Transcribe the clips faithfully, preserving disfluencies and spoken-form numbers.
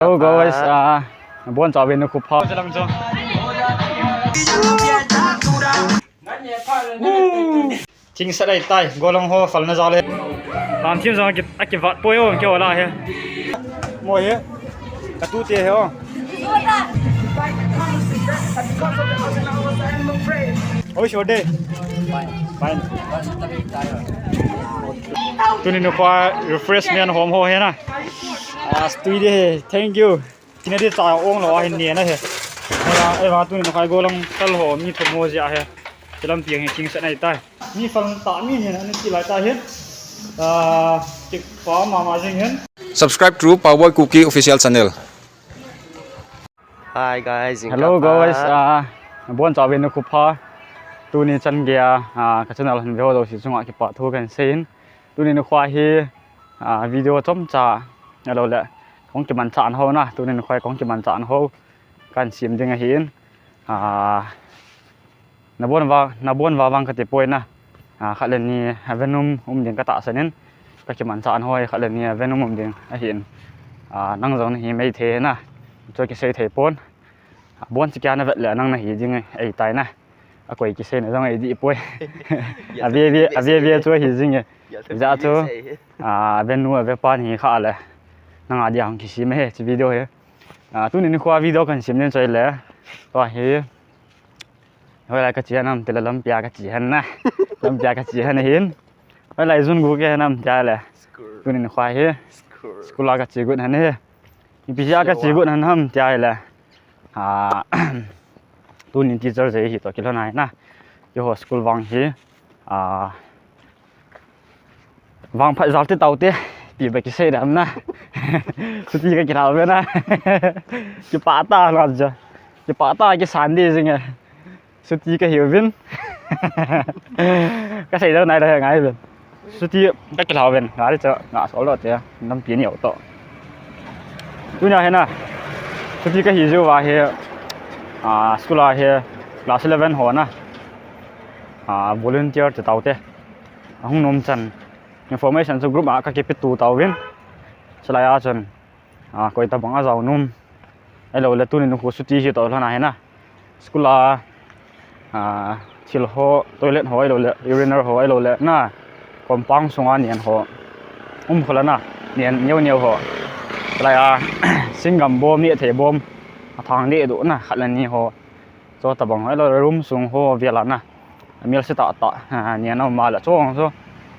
Hello guys, ah, bon cha ve nu khu pha. Thing sa dai tai, golang ho fal na ja le. Lam thim jong a ki, a kivat poi o, ki ola he. Mo he. Ka tu te he o. Oi, sure de. Fine. Fine. Tuni nu kho refreshment hom ho he na. Ah, stui de he. Thank you. Tina di cha ong lo a hin ni na he. Eva, eva tuni nu kho golang kal ho mi thum ho jia he. Chilam piang he king sa nai tai. Mi fal ta mi he na ni ti lai ta he. Ah, ki pa ma ma jing he. Subscribe to Power Kuki official channel. Hi guys, Hello guys, ah, bon cha ve nu khu pha. Tuni chan gei a, ah, ka channel hin ve ho jouse chunga kipa thu kan sei in. Tuni nu kho hi, ah, video chomcha, a lo le, kong kimancha an ho na, tuni nu kho kong kimancha an ho, kan sim ding ahi in. Ah, na bon va, na bon va vang ka ti poi na. Ah, khat le ni, a venum, um ding ka tahsan in, ka kimancha an ho, khat le ni, a venum um ding ahi in. Ah, nang jong na hi mai thei na, chu kisei thei pon. Bon chi kia na vet le nang na hi ding ei tai na. A koi kisei na jong ei di poi. A ve ve, a ve ve chu hi jing e. Ja chu. A ve nu a ve pa ni kha le. Nang a dia hung kisei me he chi video he. A tuni ni kho video kan sim nen choi le. To hi. Hoilai ka chi han am te le lampia ka chi han na. Lampia ka chi han hin. Hoilai jun gu ke han am tia le. Tuni ni kho hi. School a ka chi gu han he. Ipi ja ka chi gu han ham tia le. Ah, tuni teacher je hi to kilhon ai na. Keiho school vang hi. Ah, vang phat jal te tau te. Ti ba kisei dam na. Chuti ka kilau ve na. Kipa ta la ja. Kipa ta ki Sunday jing e. Chuti ka hiu vin. Ka sei dau nai da he ngai vin. Chuti ka kilau vin. Ngai cha nga sol lo te. Nampi ni auto. Tunia hi na. Chuti ka hi jiu va hi. Ah, school a hi class eleven ho na. Ah, volunteer te tau te. Ahung nom chan. Information chu group a ka kipe tu tau vin. Chalai a chun. Ah, koi tabang a jao nom. Elo le tuni nu khu chuti hi to lhana hi na. School a, ah, thil ho, toilet ho, elo le urinal ho, elo le na. Compound sunga nian ho. Um khola na. Nian neo neo ho. Chalai a, singgam bom ni thei bom. A thang le do na, khat le ni ho. Cho tabang ho, elo le room sung ho, vela na. Amel se ta ta, ah, ni ana ma la chong so.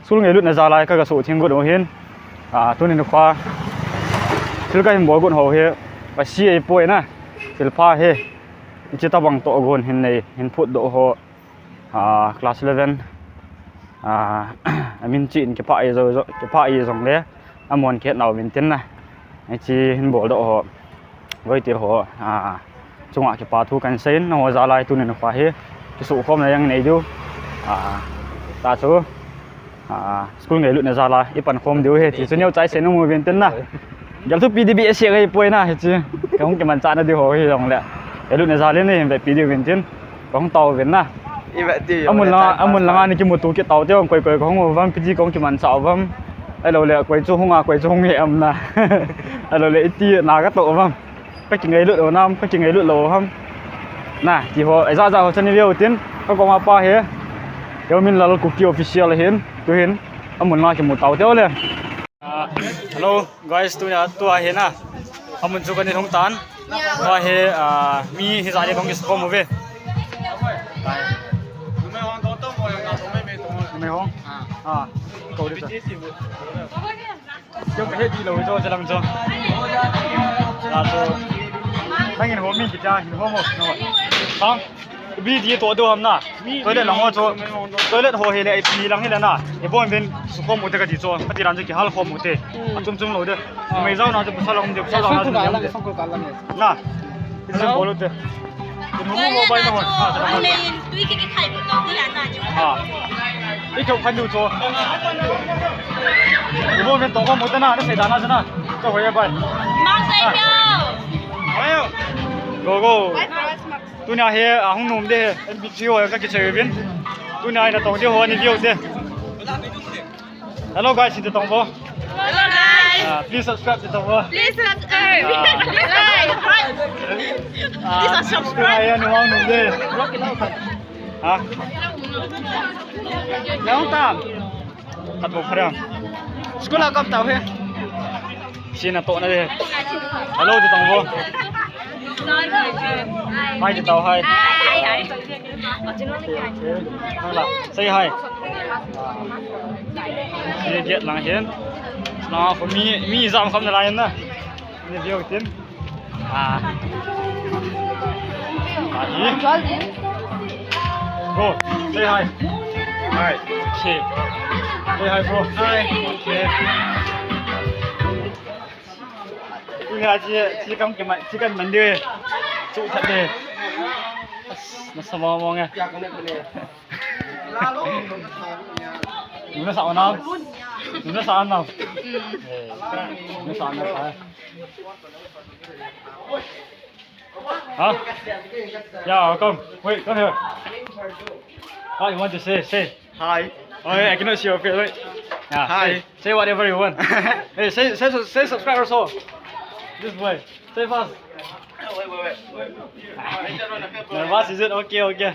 School ngailut na jal a ka ga so thing got o hin. Ah, tuni nu kho. Thil ka hin bol got ho hi. Ba si ei poi na. Thil pha hi. Chi tabang to gon hin nei, hin phut do ho. Ah, class eleven. Ah, amin chi in kipa ei jo, jo, kipa ei jong le. Amon ke nau min tin na. Ei chi hin bol do ho. Voi ti ho. Ah, chunga kipa thu kan sei in, ho jal a tuni nu kho hi. Kisu khom na jong nei diu. Ah, ta chu. Ah, school ngailut na jal a, i pan khom diu hi. Ti chu neo chai sei nom uvin tin na. Gel thu P D B A se gai poi na hi chi. Ka hung kimancha na diu ho hi jong le. Ngailut na jal in hin ve P D uvin tin. Kong tau vin na. Amun langa, amun langa ni kimuto kit tau te ong koi koi kong u vang P G kong kimancha u vang. Elo le koi chu hung a koi chu hung he am na. Elo le iti na ka to vang. Ka kingailut u nam, ka kingailut lou ham. Na, ti ho, ei ja ja ho chan ni veu tin. Ka koma pa he. Yomin Lal Kuki official hin, tu hin. Amun langa kimu tau te o le. Ah, hello guys, tunia tua hi na. Amun chu kan hung tan. Tua hi, ah, mi hi ja le kong kis kom ve. Numei hong. Ah, ko de. Yo ka he di lo jo jalang jo. Ah, so. Nang in ho mi kita hin ho mo. No. Bang. Bi di to do ham na. Toilet lang ho chu. Toilet ho hi le, ipi lang hi le na. Ibon vin su khom u te ka ti chu. Ka ti ran chu kihal khom u te. A chum chum lo de. Mai jao na chu pasal lang de, pasal lang na chu de. Na. Ipi bol u te. Ipi bol u bai na ho. Ha, sa na ho. Tui ki ki khai bu to ti ya na ni. Ha. I keu khan du chu. Ibon vin to khom u te na, na sei da na chu na. Cho ho ya bai. Ma sei yo. Ayo. Go, go. Tunia hi, a hung nom de hi, N B T O ka kichoi vin. Tunia ina tong de ho ni view de. Hello guys, ina tong vo. Hello guys. Ah, please subscribe to tong vo. Please subscribe. These are subscribed. Ha? Long time. Khat bou phareng. School a kap tau he. Sina to na de. Hello, ti tong bo. Hi, ti tau, hi. Hi, hi. Nang la, say hi. Ni get lang hin. Na ko mi, mi jam kham na lai na. Ni view tin. Ah. Ah, hi. Bro, say hi. Hi. Okay. Say hi, bro. Hi. Okay. Ui, ha, chi, chi kam ke ma, chi kan man de. Chu that de. Nasa mo mo nge. Nuna sa onam. Nuna sa onam. Eh, nuna sa onam. Huh? Yeah, come. Wait, come here. What you want to say? Say. Hi. Oh, yeah, I cannot see your face. Wait. Yeah, hi. Say, say whatever you want. Hey, say, say, say subscribe also. This boy. Say fast. Wait, wait, wait, wait. Nervous, is it? Okay, okay.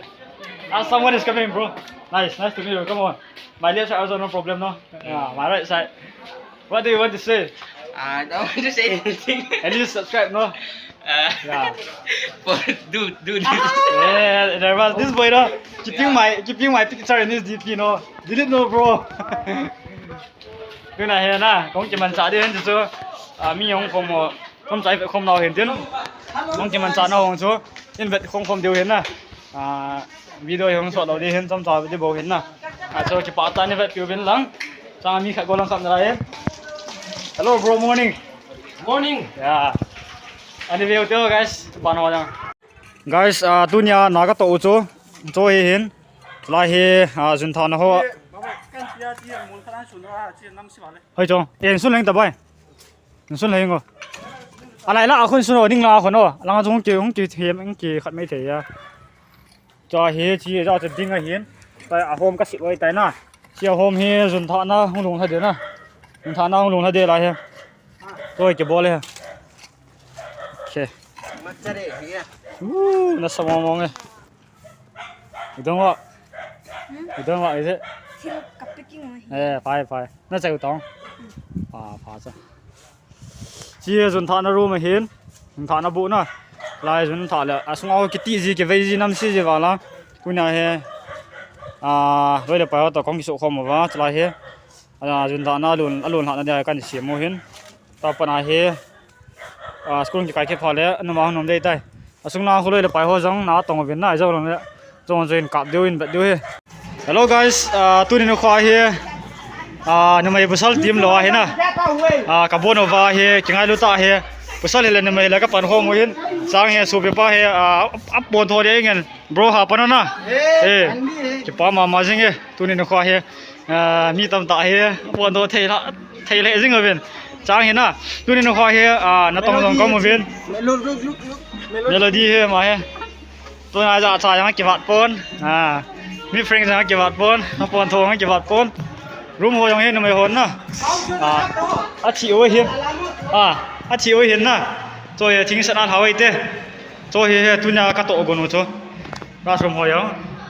Ah, someone is coming, bro. Nice, nice to meet you. Come on. My left side also no problem, no? Yeah, my right side. What do you want to say? I don't want to say anything. At least subscribe, no? Uh, yeah. For do do this. Yeah, there was this boy, no? Keeping my keeping my picture in his D P, no? Delete, no, bro. Tuna hi na, kong kimanchah ding hin chu. Ah, mi hung khom ho, khom chai khom nau hin tin. Kong kimanchah nau hung chu. In vet khom khom deu hin na. Ah, video hi hung sot lou ding hin, chomcha ding bou hin na. Ah, so kipah tah in vet piu vin lang. Chang mi khat go lang kap na lai. Hello, bro, morning. Morning. Yeah. Ani veu teo, guys. Pan ho jang. Guys, ah, tunia na ka to u chu. Chu hi hin. Lai hi, ah, jun thana ho. Hoi chong. Eh, sun leng ta bai. Sun leng o. Alai la khun sun o, ning la khun o. Langa jong ki, hung ki hem, hung ki khat mai thei ya. Cha hi, chi ja chu ding a hin. Tai a hom ka sit oi tai na. Chi a hom hi jun thana hung lung ha de na. Jun thana hung lung ha de la hi. Toi ke bol he. Okay. Machare hi ya. Uh, nasa mo mo nge. You don't work. Hmm? You don't work, is it? Thil ka picking ma hi. Eh, fine, fine. Na chai u tong. Pa, pa cha. Chi jun thana room a hin. Jun thana bu na. Lai jun tha le. A sunga ho kiti ji, kivei ji, namse ji vala. Tuna hi. Ah, loi le pai ho to kong kisu khom uva. Chulai hi. Ah, jun thana lun, alun thana dia kan siam u hin. Ta pana hi. Ah, school kikai khe pha le, anuma hung nom dei tai. Asung na khu loi le pai ho jong na tong uvin na, jong le, jong jong in kap deu in vet deu hi. Hello guys, ah, tuni nikho hi, ah, numei pasal team lou ahi na. Ah, ka bon uva hi, kingailu ta hi. Pasal hi le numei hi le ka pan khom u hin. Chang hi, sopi pa hi, ah, apon tho ding ngen. Bro, ha pan na. Eh, kipa mama jing e, tuni nikho hi. Ah, mi tamtah hi, pon to thei la, thei le jing uvin. Chang hi na, tuni nikho hi, ah, natong jong kom uvin. Melody hi, ma hi. Tuna ja cha jong kivat pon. Ah, mi friend jong kivat pon. Pon tho jong kivat pon. Room ho jong hi numei hon na. Ah, athi u hin. Ah, athi u hin na. Choi, thing sa na hawai te. Choi, hi, hi, tunia ka to gon u chu. Classroom ho jong.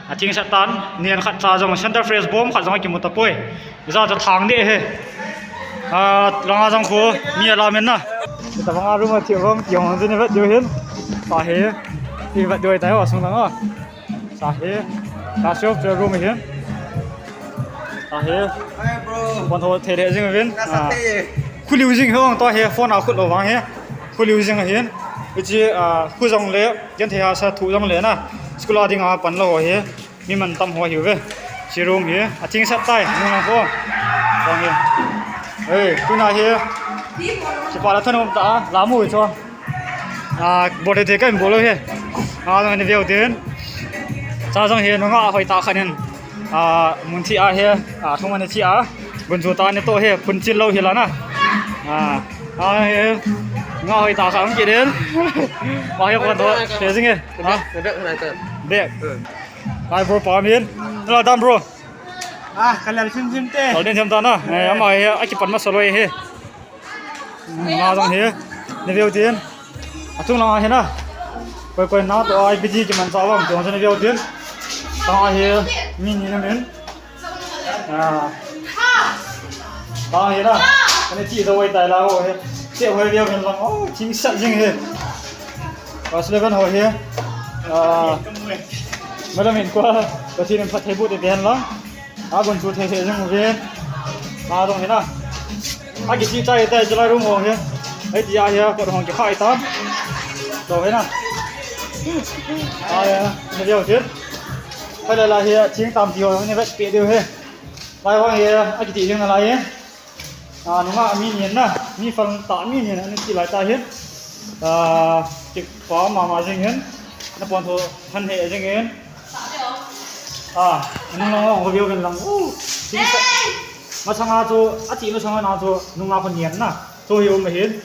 A ching sat tan, nian khat cha jong center fresh bom khat jong kimu tapoi. Ija cha thang de he. A, langa jong khu, mi ala men na. Tabanga room a thi bom, ki hong jin vet diu hin. Pa he. Ti vet diu tai ho sung langa. Sa he. Classroom, room he. Sa he. Pon ho thei le jing vin. Khu liu jing he ong to he, phone a khut lou vang he. Khu liu jing hin. Ichi, a, khu jong le. Ken thei ha sa thu jong le na. School a dinga pan lou ho hi. Mi man tam ho hiu ve. Chi room hi. A ching sat tai. Nung lang ho. Jong hi. Ei, tuna hi. Chi pa la thon um ta. La mu cho. A, bol thei thei ka in bol lou hi. A, jong ni veu tin. Cha jong hi nunga hoi ta khan hin. A, mun thi a hi. A, thung ani thi a. Gun chu ta ni to hi. Phun chil lou hi la na. A, a hi. Nga hoi ta khan ki den. Ma hi kon to. Te jing e. Ha? Bek, bek, bek, bek. Hmm. Hi, bro, pa min. Hello, dam, bro. Ah, kalal sim sim te. Kalal sim ta na. Eh, ama hi, akipan masa lou hi. Hmm, ma jong hi. Ni veu tin. Achung langa hi na. Koi koi na to I P G kiman cha vang to ni veu tin. Tang a hi mi ni na min. Ah. Tang hi na. Ani chi do wai tai la ho hi. Che ho veu hin lang. Oh, chi sa jing hi. Class eleven ho hi. Ah. Madam in kwa. Ko chi nin phat thei bu te ben lang. A gon chu thei thei jing u ve. A dong hi na. A kiti chai tai chalai room ho hi. Hei ti a hi a kot hong kikhai ta. To hi na. A ya, ni veu tin. Hei la la hi a thing tam ti ho ni vet pe diu hi. Lai vang hi a kiti jing na lai hi. A, nunga mi nin na, mi fang ta mi nin na, ni ti lai ta hi. A, ti pa ma ma jing hin. Na pon tho han he jing hin. A, nung lang lang ho veu ken lang. U, ti sa. Ma changa chu, a ti ma changa na chu, nunga ko nin na. Chu hi um hin.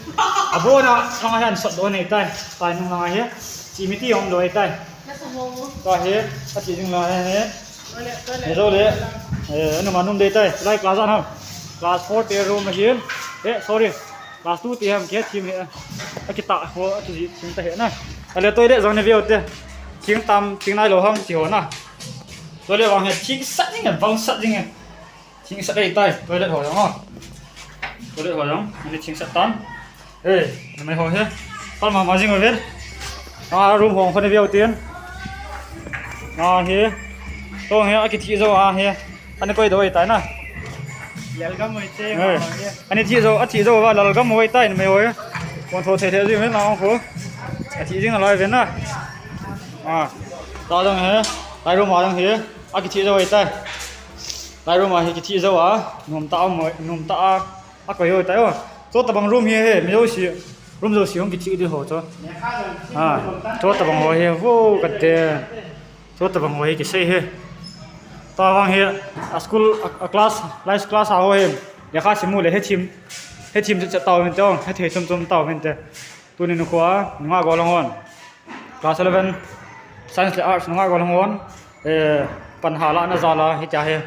A bo na, lang han sot do nei tai. Tai nung lang hi. Chi mi ti um do tai. Ta hi, a ti jing la hi. Ni zo le. Eh, anu ma num dei tai. Lai class an ham. Class four te room hin. Eh, sorry. Class two te ham ke thim he. A kita ho a tu ji thim ta he na. Ale toilet jong ni veu te. Thing tam, thing nai lo ham ti ho na. Toilet vang he thing sat jing, vang sat jing. Thing sat dei tai. Toilet ho jong. Toilet ho jong. Ani thing sat tan. Eh, na mai ho he. Pal ma ma jing ven. A room ho khani veu tin. A he. To he a kithi jo a he. Ani koi doi tai na. Lalgam hoi che. Eh. Ani thi jo, a thi jo va lalgam hoi tai mai hoi. Kon tho the the jing ven na ho. A thi jing lai ven na. A. Ta jong he. Tai room a jong he. A kithi jo hoi tai. Lai room a hi kithi jo a. Nom ta mo, nom ta a. A koi hoi tai o. Cho tabang room hi he, mi jo si. Room jo si hong kithi di ho cho. A, cho tabang ho he, vo kate. Cho tabang ho he kisei he. Tabang he, a school, a, a class, lai class a ho he. Lekha simu le he thim. He thim che tao min te ong, he thei chom chom tao min te. Tuni nu khoa, nunga go lang hon. Class eleven, Science le Arts nunga go lang hon. Eh, pan hala na jala, he tia he.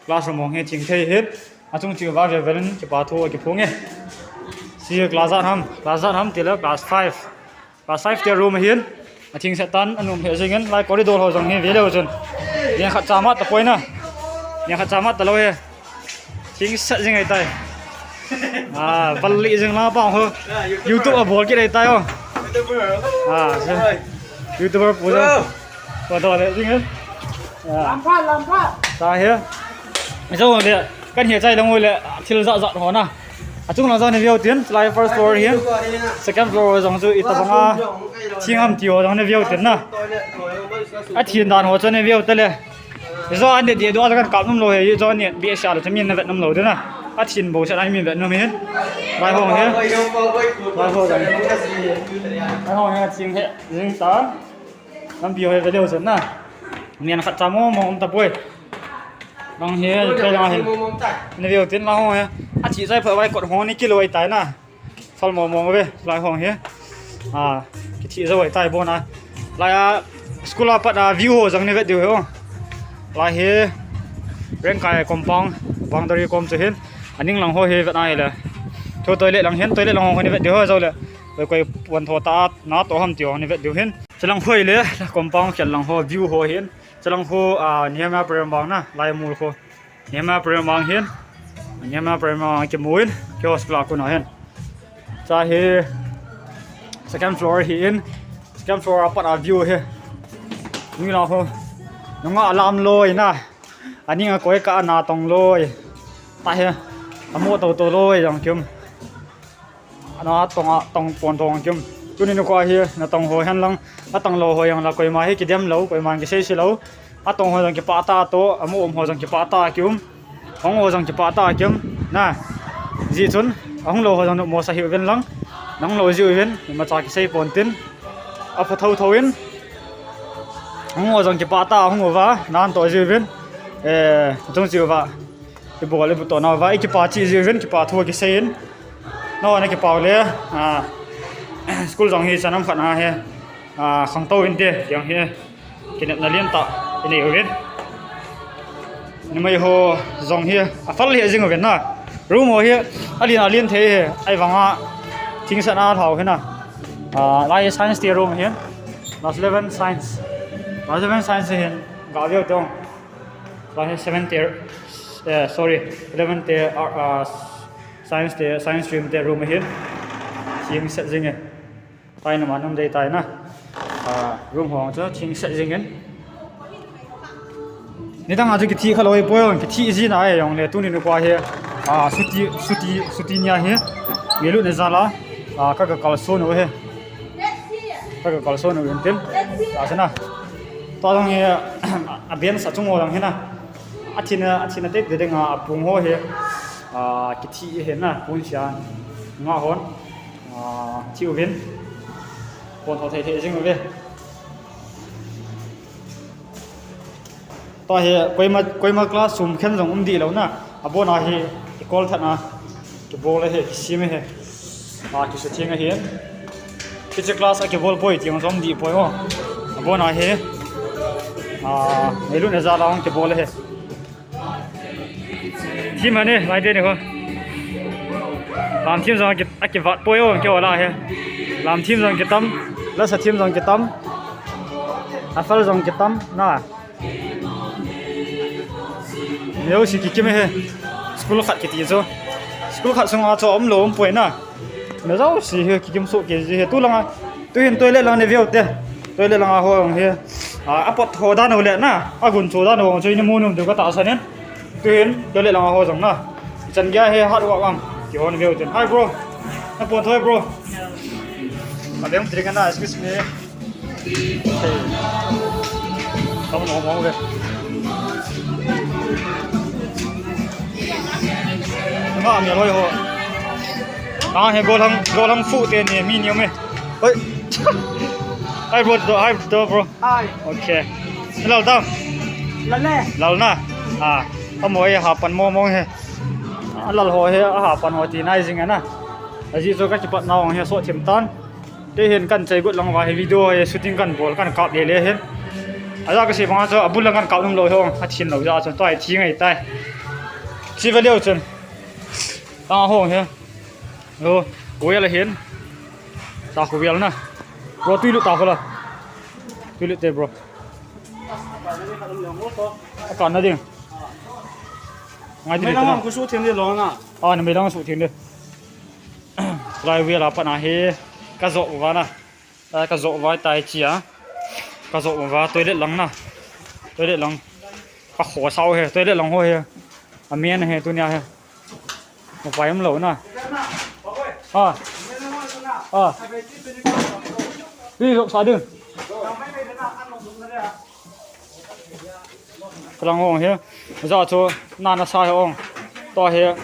Classroom hong he thing thei he. Achung chu va ve ven kipa thu kiphung e. Si class an ham, class an ham tile class five. Class five te room hin. A thing sat tan anum he jing in lai corridor ho jong hi ve leu chun. Yang khat cha ma ta poi na. Yang khat cha ma ta lo he. Thing sat jing ai tai. Ah, bal li jing la pa ho. YouTube a bol ki dei tai ho. Ah, YouTuber pu jo. Wa do le jing in. Ah. Lampa, lampa. Ta he. Zo le, kan hi chai lang le, thil jat jat ho na. Achung lang jong ni veu tin, lai first floor hin. Second floor jong chu itabanga thing ham ti ho jong ni veu tin na. A thin dan ho chu ni veu ta le. Zo an de de do kan kap nom lo he, zo ni bi sa lo min na vet nom lo de na. A thin bo sa ai min vet nom hin. Lai ho he. Lai ho jong. Lai ho he thing he, jing ta. Lampi ho hi ve leu chun na. Nian khat cha mo mo um ta poi. Nang hi, pe lang hi. Ni veu tin la ho hi. A thi jai pha vai kot ho ni kilo ai tai na. Fal mo mo ve, lai ho hi. A, kithi jo ai tai bo na. Lai a school a pat a view ho jong ni vet diu ho. Lai hi. Rengkai compound, boundary kom chu hin. Aning lang ho hi vet ai le. Chu toilet lang hin, toilet lang ho ni vet diu ho jo le. Koi koi pon tho ta na to ham ti ho ni vet diu hin. Chulang hoi le, compound khel lang ho, view ho hin. Chulang ho, a, Nehemiah Prayer Bang na, lai mul ho. Nehemiah Prayer Bang hin. Nehemiah Prayer Bang kimu in, kiosk la kuna hin. Cha hi, second floor hi in. Second floor a pat a view hi. Ni la ho. Nunga alam loi na. Aning a koi ka na tong loi. Ta hi. Amo to to loi jong kim. Ana tong a, tong pon tong kim. Tuni nu ko hi, na tong ho hen lang, na tong lo ho yang la koima hi kidem lo, koima kisei si lo. A tong ho jong kipa ta to, amu um ho jong kipa ta kim. Hong ho jong kipa ta kim. Na, ji chun, ahung lo ho jong mo sa hi ven lang. Nang lo ji ven, ma cha kisei pon tin. A pha tho tho in. Hong ho jong kipa ta, hong ho va, nan to ji ven. Eh, chung ji va. I bol i bu to na va, i kipa chi ji ven, kipa thu kisei in. No, na kipa le, a, school jong hi sanam khat na he. A, khang to in te, yang hi. Kinep na lian ta, i nei ven. Ni mai ho jong hi, a fal hi jing ven na. Room ho hi, a lian a lian thei hi, ai vanga. Thingsan a lhau hina. Ah, lai science te room hin. Class eleven science. Class eleven science hin. Ga veu tong. Class seven te, eh, sorry, eleven te, ah, ah, science te, science stream te room hin. Thingset jing e. Pai na manum dei tai na. Ah, room hong chu thingset jing in. Nidang a chu kithi kha loi poi, kithi ji na ai jong le tuni nikho hi. Ah, suti, suti, suti nia hi. Ngeilutna jal a. Ah, ka, ka kalson u hi. Ka, ka kalson u in tin. Ah, sana. Tua jong hi, a ben sa chung o jong hi na. A thina, a thina te, te ding a, a pung ho hi. Ah, kithi hi na, pung sia. Nga hon. Ah, thi uvin. Pon tho thei thei jing uve. Tua hi koima, koima class sum khen jong um di lou na. Abon a hi i kol that na. Kibol ahi, kisem ahi. Ah, kisutheng ahi. Hiche class a kibol poi ti jong um di poi o. Abon a hi. Ah, ngeilutna jal a hung kibol ahi. Thim ani, lai te ni ho. Lam thim jong a ki, a kivat poi o, kei o la hi. Lam thim jong kitam, lasa thim jong kitam. Afal jong kitam, na. Neo si kikim e he. School khat kiti chu. School khat sunga chu um lou um poi na. Na jao si he kikim so ke ji he. Tu langa, tu hin toilet lang ne veu te. Toilet langa ho jong he. A, a pot ho dan u le na. A gun chu dan u chu ni mu num tu ka tahsan in. Tu hin toilet langa ho jong na. Chan gya he hat wa wang. Ki hon veu ten. Hi bro. Na pon thoi bro. A veng tri ka na, excuse me. Tong no mo ve. Nga mi loi ho. Nga he golang, golang fu te ni mi ni me. Oi. Hi bro, hi bro, bro. Hi. Okay. Hello, dam. Lal ne. Lal na. Ah, amo e ha pan mo mo he. A lal ho he, a ha pan ho ti nai jing na. Aji jo ka kipat na ong he so thim tan. Kei hin kan chai got lang uva hi video hi shooting kan bol kan kap le le hin. Aja ka sei banga chu abul lang kan kap lum lou hi ong, a thin lou ja chu tua hi thi ngai tai. Chi ve leu chun. Ta hong hi. Lo, ko ya la hin. Ta ko ya la na. Bro, tui lut ta ko la. Tui lut te bro. A kan na ding. Ngai ti. Mei lang ko su thim de lo na. Ah, na mei lang su thim de. Lai vel a pat na hi ka jo uva na. Lai ka jo uva tai chi a. Ka jo uva toilet lang na. Toilet lang. Ka kho sao he, toilet lang ho he. A men he tunia he. Mo pai um lou na. Ha. Ha. Pi jo sa ding. Ka lang hong hi, ja chu nana sa hi ong. To hi,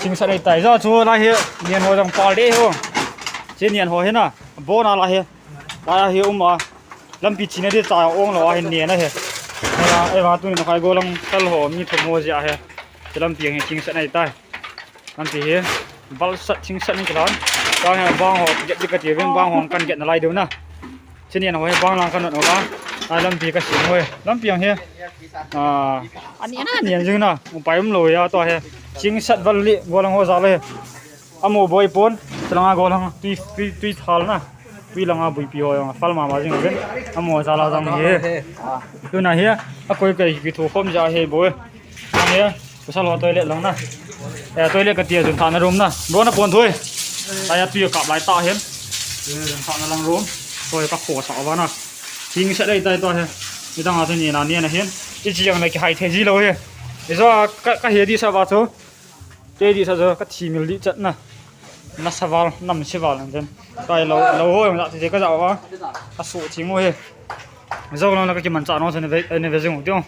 ching sa dei tai. Ja chu la hi, nian ho jong pal dei ho. Chi nian ho hi na, bo na la hi. La hi um a. Lampi china dei cha ong lou a hi nian a hi. Eva, eva tu ni na khai go lang kal ho, mi thum ho ja hi. Chi lampi ang hi ching sa dei tai. Lampi hi, bal sat ching sat ni kilan. Kang hi bang ho, get di ka ti veng bang ho kan get na lai deu na. Chini na ho hi bang lang kan no la. A lampi ka sim ho hi. Lampi ang hi. A, ani na ni ang jing na. Mo pai um lou ya to hi. Ching sat val li, go lang ho ja le. Amo boi pon, chalanga go lang tui, tui, tui thal na. Tui langa buipi ho jong, fal mama jing ven. Amo ja la jang hi. Tuna hi, a koi kai ki thu khom ja hi boi. Ang hi, pasal ho toilet lang na. Eh, toilet ka tia jun thana room na. Bro na pon thoi. Taya tui kap lai ta hin. Jun thana lang room. Toi ka kho sa ba na. Thing sa dei tai to hi. Ni dang a tu ni na ni na hin. I chi yang na ki hai the ji lo hi. I jo ka, ka he di sa ba chu. Te di sa jo ka thi mil di chat na. Na sa val, nam si val ang den. Kai lo, lo ho yang la ti ka ja wa. Ka su chi mo hi. Zo lo na ka ki man cha no sa ne ve, ne ve jing u ti ong.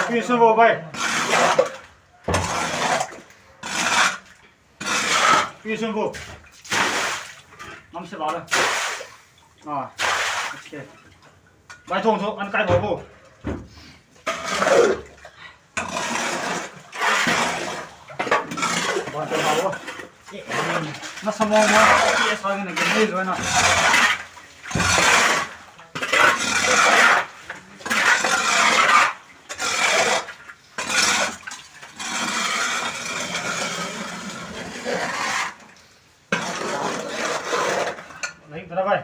Pi sun vo bai. Pi sun vo. Nam se ba la. Ah, okay. Bai thong so an kai vo vo. Na samo mo, ki sa na ke nei zo na. Nahi tara bai.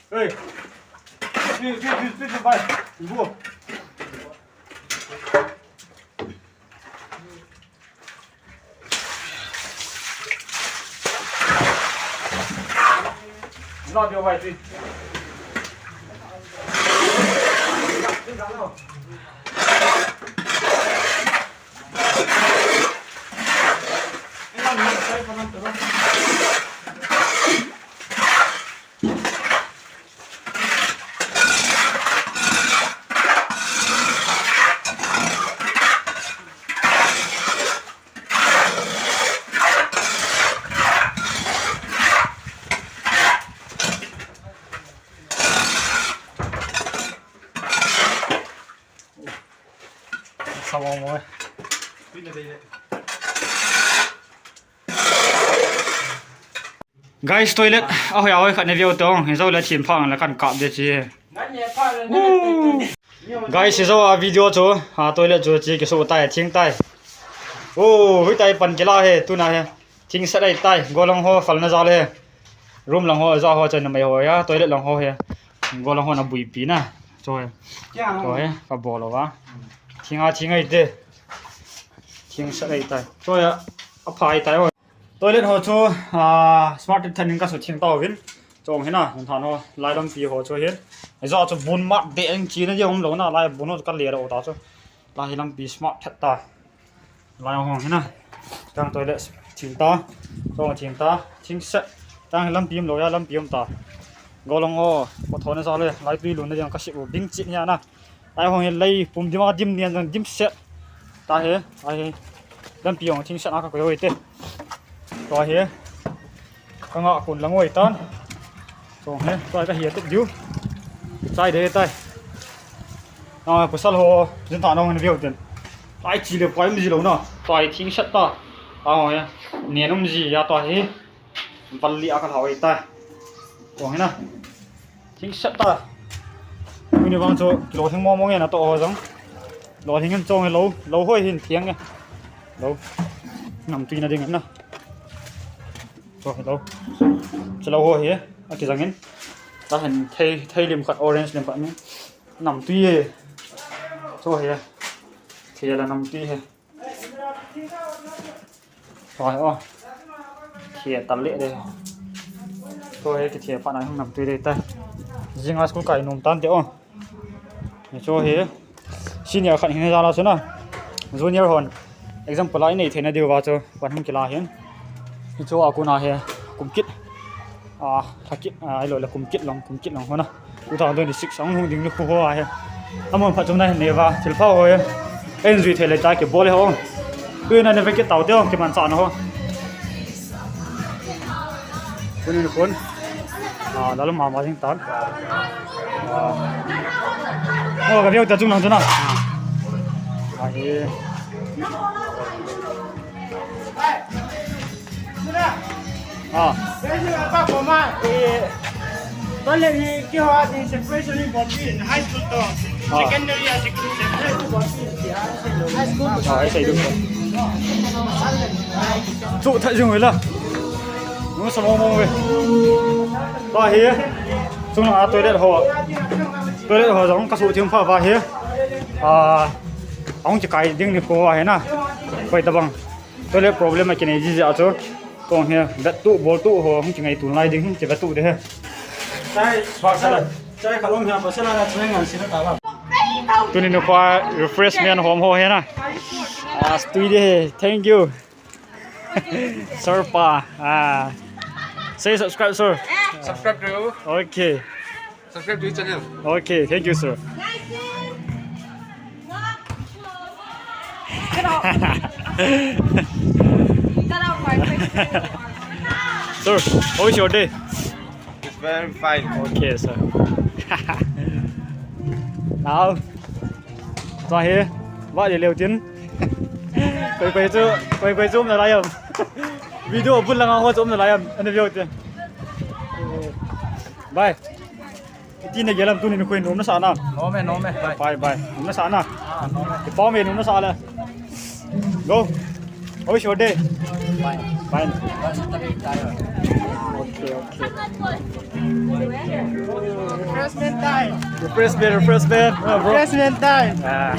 Hey. Please, please, please, please, bai. Go. Lo dio bai, please. Sao mo. Guys, toilet ahoi ahoi khat nei veu tong. Hizo le thin phang le kan kap de chi. Guys, hizo a video chu, a toilet chu chi kisu tai, thing tai. Oh, hui tai pan kila he, tuna he. Thing set ai tai, go lang ho, fal na za le. Room lang ho, za ho, chan mai ho ya, toilet lang ho he. Go lang ho na bui pi na. Cho he. Cho he, ka bol lo va. Thing a, thing ai te. Thing set ai tai. Cho ya, a phai tai ho. Toilet ho chu, ah, smart than in ka su thing tau vin. Chong hina, than ho, lai lampi ho chu hin. Zo chu bun mat de ang chi na di om lo na, lai bun ho ka le ro ta chu. Lai lampi smart that ta. Lai ho hina. Tang toilet thing ta. Chong thing ta. Thing set. Tang lampi um lo ya, lampi um ta. Go long ho. Ko thona za le. Lai tui lu na di ang ka si u bing chi nia na. Ai hong hi lei pum dim a dim nian jong dim set. Ta he, ai he. Lampi hong thing set a ka koi hoi te. Tua he. Ka nga kun lang hoi tan. Tua he, tua ka hi a tup diu. Chai de tai. Na pasal ho, jin ta nong ni viu tin. Ai chi le poi mi ji lo na. Tua he thing set ta. Ta ho he. Nian um ji ya tua he. Bal li a ka hoi ta. Tua he na. Thing set ta. Tuni vang chu kilo thing mo mo nge na to ho jong. Lo thing in chong lo, lo hoi hin thiang nge. Lo. Nam tui na ding na. Cho lo. Cho lo ho hi. A ki jang in. Ta hin thei, thei lim khat, orange lim khat ni. Nam tui e. Cho hi. Thei la nam tui he. Tua hi o. Thia tal le de. Tua hi kithia pa na hung nam tui de ta. Jing a school kai nom tan te o. Ni cho hi. Senior khat hin ja la su na. Junior hon. Example a i nei thei na diu va chu. Pan hung kila hin. Ni cho a ku na he. Kum kit. A, thakit, a, ilo le kum kit long, kum kit long hona. Two thousand twenty-six ang hung ding ni khu ho a he. Amon phat chom na hin neva, thil pha ho he. En jui thei le ta ke bol he ho. Tui na ne ve ke tau te ho, ke man cha na ho. Kun ni kun. A, lalu mama jing tan. A. O, ka veu ta chung lang chu na. A, he. Ah. Toilet hi keiho a ding separation hi bol pi, high school to. Ah. Secondary a separation hi bol pi. High school. Ah, ai sei du. Chu thai jing ve la. Nu sa mo mo ve. Ta hi. Chung a toilet ho. Toilet ho jong ka su thim pha va hi. Ah. Ahung chi kai ding ni ko va hi na. Koi ta bang. Toilet problem a kinei jiji a chu. Kong he, vet tu, bol tu ho, hung kingai tu lai ding, hung kivet tu de he. Chai, chai, chai khalom he, pasal a chai ngan sila ta ba. Tuni nikho a refreshment hom ho he na. Ah, stui de he. Thank you. Sir pa. Ah. Say subscribe, sir. Subscribe to you. Okay. Subscribe to his channel. Okay, thank you, sir. Get out. Get out my face. Sir, how is your day? It's very fine. Okay, sir. Now, right here. Ba le leu tin. Koi koi chu, koi koi chu um nalai am. Video bul langa ho chu um nalai am. Ana veu tin. Bye. Iti na gelam tuni ni koi nom nasa na. Nom e, nom e. Bye. Bye, bye. Nom nasa na. Ah, nom e. Kipah me nom nasa le. Go. How is your day? Fine. Fine. But it's a bit tired. Okay, okay. Refreshment time. Refreshment, refreshment. Ah, bro. Refreshment time. Ah.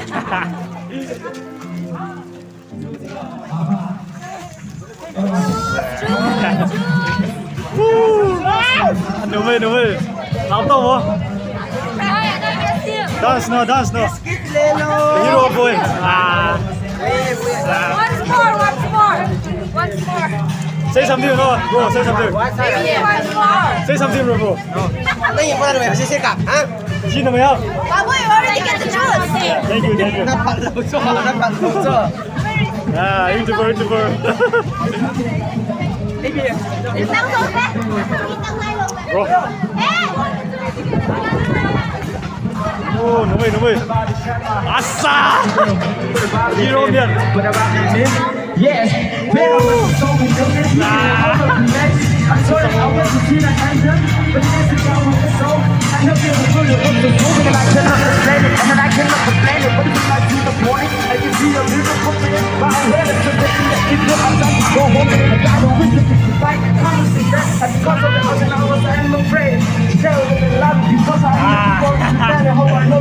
Woo! Nungui, nungui. Lam tao mo. Dance no, dance no. Hero boy. Ah. Once more, once more. Once more. Say something, no, bro. Say something. Maybe once more. Say something, bro, bro. Nang ipura naman, sisikat, ha? Sino naman? Babu, you already get the juice. Thank you, thank you. Napalaw siya, napalaw siya. Ah, YouTuber, YouTuber. Bro. Oh, no way, no way. Asa! Hero man. Yes.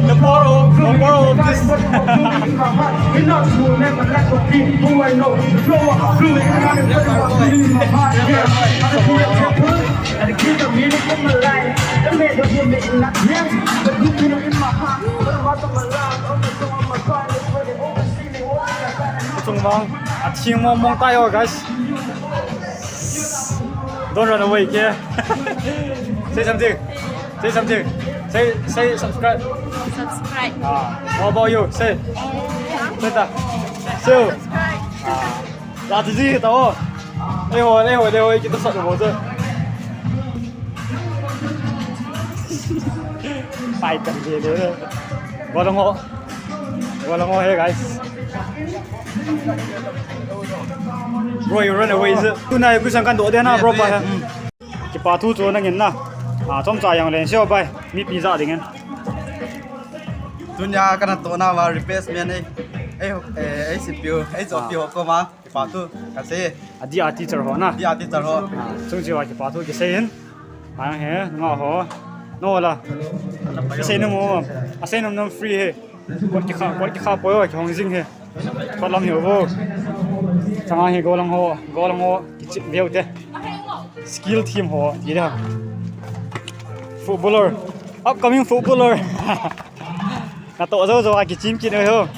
The power of, the power of this. Kutung bang, athing mong mong tayo, guys. Don't run away, okay? Say something. Say something. Say, say subscribe. Subscribe. Ah, what about you? Say. Say ta. Say. Subscribe. Ah. La ti ji ta o. Ei ho, ei ho, ei ho, kita sa ho je. Pai ta je le. Golong ho. Golong ho, hey guys. Bro, you run away, is it? Tuna, you kusan kan do de na, bro, pa. Kipa thu chu nangin na. A, chomcha jong len seo bai. Mipi ja dingin. Tunia kana tohna va refreshment ei. Ei, ei, ei sipiu, ei chopiu ho koma. Kipa thu kasei. A dia teacher ho na. Dia teacher ho. A, chung chiva kipa thu kisei in. Ang he, nga ho. No la. Kisei nom mo. A sei nom nom free he. Kot kikha, kot kikha poi o, kihong jing he. Kot lam hi o. Changa hi golang ho, golang ho, kichep veu te. Skill team ho, ti da. Footballer, upcoming footballer. Natoh jou jou a kichim kit ho.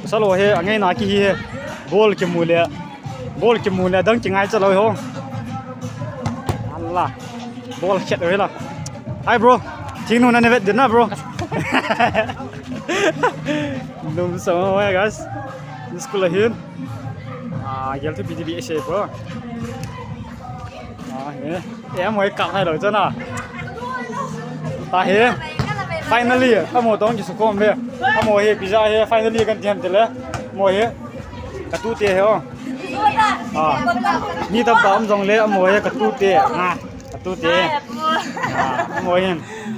Salo he, angai na kihi he. Ball kimu le. Ball kimu le, dang kingai cha lou ho. Allah. Ball khet lou hi la. Hi, bro. Thingnu na ne vet din na, bro. Num sa mo, guys. Ni school ahin. A, gel tu B D B S, bro. A, he. E, amoi kap hai lou chana. Ta he. Finally, amo tong ki sukom be. Amo he pizza he, finally kan tiam tele. Mo he. Ka tu te he o. A. Ni tam tam jong le amo he ka tu te. A. Ka tu te. Ai, apu. A, mo hin.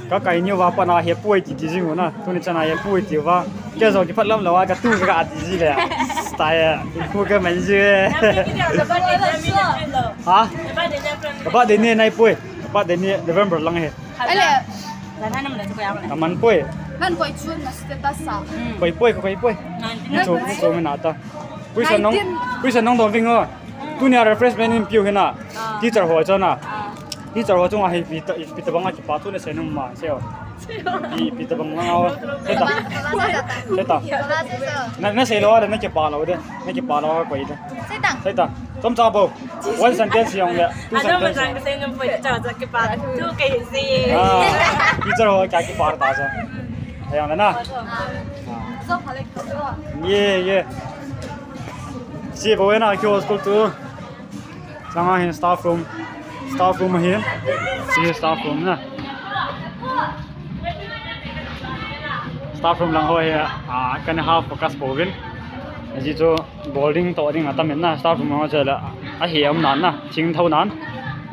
Ka kai ni va pa na he poi ti ti jing u na. Tuni chana he poi ti va. Ke jo ki phat lam lo a ka tu ka ti ji le. Style. Ku ka man ji. Ha? Ka ba de ni nai poi. Ka ba de ni November lang he. Ale. Ka man poi. Man poi chun na status sa. Poi poi ka poi poi. Ni chu ni chu me na ta. Puisa nong, puisa nong dong ving o. Tunia refreshment in piu hina. Ah. Teacher ho chana. Ah. Teacher ho chunga hi pi ta, pi tabang a kipa thu na sei nom ma seo. Pi, pi tabang nga o. Seta. Seta. Na, na sei lo a na kipa lo de. Na kipa lo a koi de. Seta. Seta. Chomcha bou. One sentence jong le. Two sentence. Ano masang kasi nung pwede cha cha kipa thu kay si. Ah. Teacher ho kya kipa ta sa. Ayang na na. Ah. Ye, ye. Si bo na kyo school tu. Changa hin staff room. Staff room hin. Si staff room na. Staff room lang ho hi, a, kan half focus po vin. Ajeh chu bowling toh ding atam in na, staff room ho chu la, ahe um nan na, thing tho nan.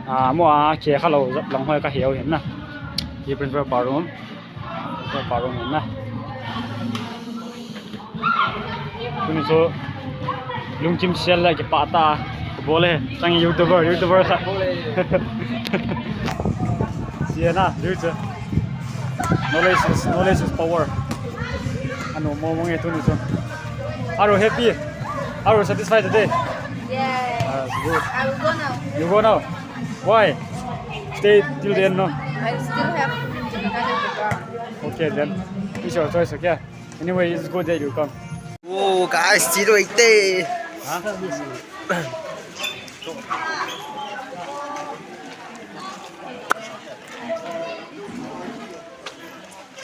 Ah, mo a khe kha lou lang hoi ka he u hin na. Hi principal pa room. Principal pa room hin na. Tuni chu lungkim sel le kipah tah a bol e, chang YouTuber, YouTuber khat. Sia na, dui chu. Knowledge is, knowledge is power. Anu mo mo nge tuni chu. Are you happy? Are you satisfied today? Yes. Ah, good. I will go now. You go now. Why? Stay till the end, no? I still have another program. Okay then. It's your choice, okay? Anyway, it's good that you come. Oh, guys, zero eight day. Huh?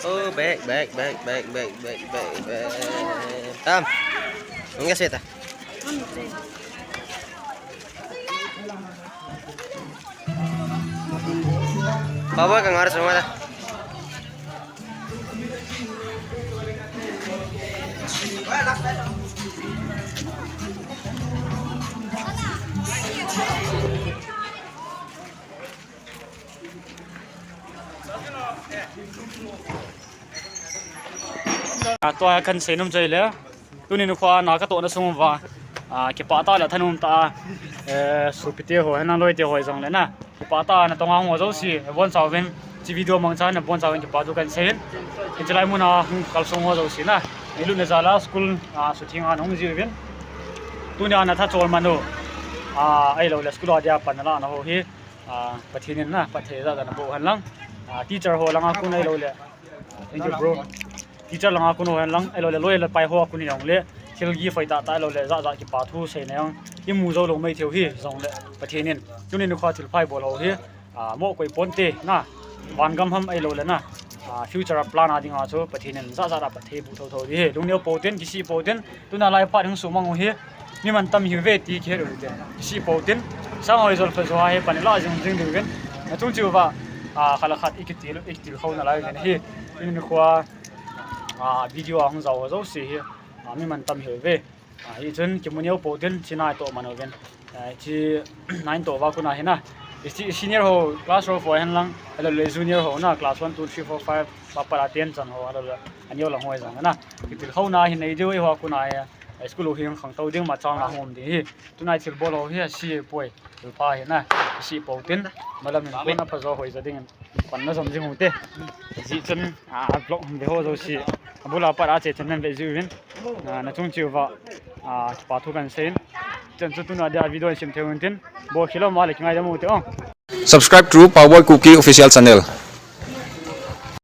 Oh, back, back, back. Tam. Ang kasi ta. Baba ka ngar sa mata. A, tua kan seinom chai le. Tuni nikho a na katohna sung uva, a, kipah tah le thanom tah a, eh, sopite ho, henlang loite ho jong le na. Kipah tah a natong a hung ho jouse, nabonchauvin, hiche video mangcha nabonchauvin kipah thu kan seiyin. Hiche lai mun a hung kalsong ho jouse na. Nilutna jal a school, a, sutheng a nahung jiuvin. Tunia natha chol man u, a, ahilou le school a dia pan nalahna ho hi, a, Pathen in na, phatthei jat jat naboh hen lang. A, teacher ho langa kon ahilou le. Thank you, bro. Teacher langa kon ho hen lang, ahilou le, loi le pai ho a kon jong le, thil gi foi tah tah ahilou le, jat jat kipah thu seina jong, imu jou lou mai thei u hi, jong le, Pathen in. Tuni nikho thil pha ibol ho hi, a, mo koi ponte, na, van gam ham ahilou le na, a, future a plan a dinga chu, Pathen in jat jat a phatthei boh thotho ding ahi, lungneo pou tin, kisih pou tin, tuna lai phat hung sumang u hi, mi mantam hiuve ti kihet u hite. Kisih pou tin, sang hoi jol pha jo a hi pan ilah jing jing diuvin. Nachung cheh uva, a, khat le khat ikitil, ikitilkhou nalai uvin ahi. Tuni nikho a, a, video a hung jao ho jouse hi, a, mi mantam hiuve. A, hichun kimu neo pou tin, hiche na itoh man uvin. A, hiche na itoh uva kon a hi na. Hiche senior ho, class ho, four hen lang, ahilou le junior ho na, class one, two, three, four, five, pa, pa, ten chan ho, ahilou le, aneo lang ho jong na. Kitilkhouna hi nei diu eiho a kon a hi. School u hi khangtou ding, machal na hung um ding ahi. Tuna thil bol ho hi ase poi. Thil pha ahi na. Kisih pou tin. Malam in kon apha jo hoi jo ding in. Panna jom jing u hite. Hijeh chun, a, vlog hung ve ho jouse. Abul a pat a che channel ve jiuvin. A, nachung cheh uva, a, kipah thu kan seiyin. Chan chu tuna dia video in sim thei u hinte. Bol khel lou ma le kingaidam u hite o. Subscribe to Power Kuki official channel.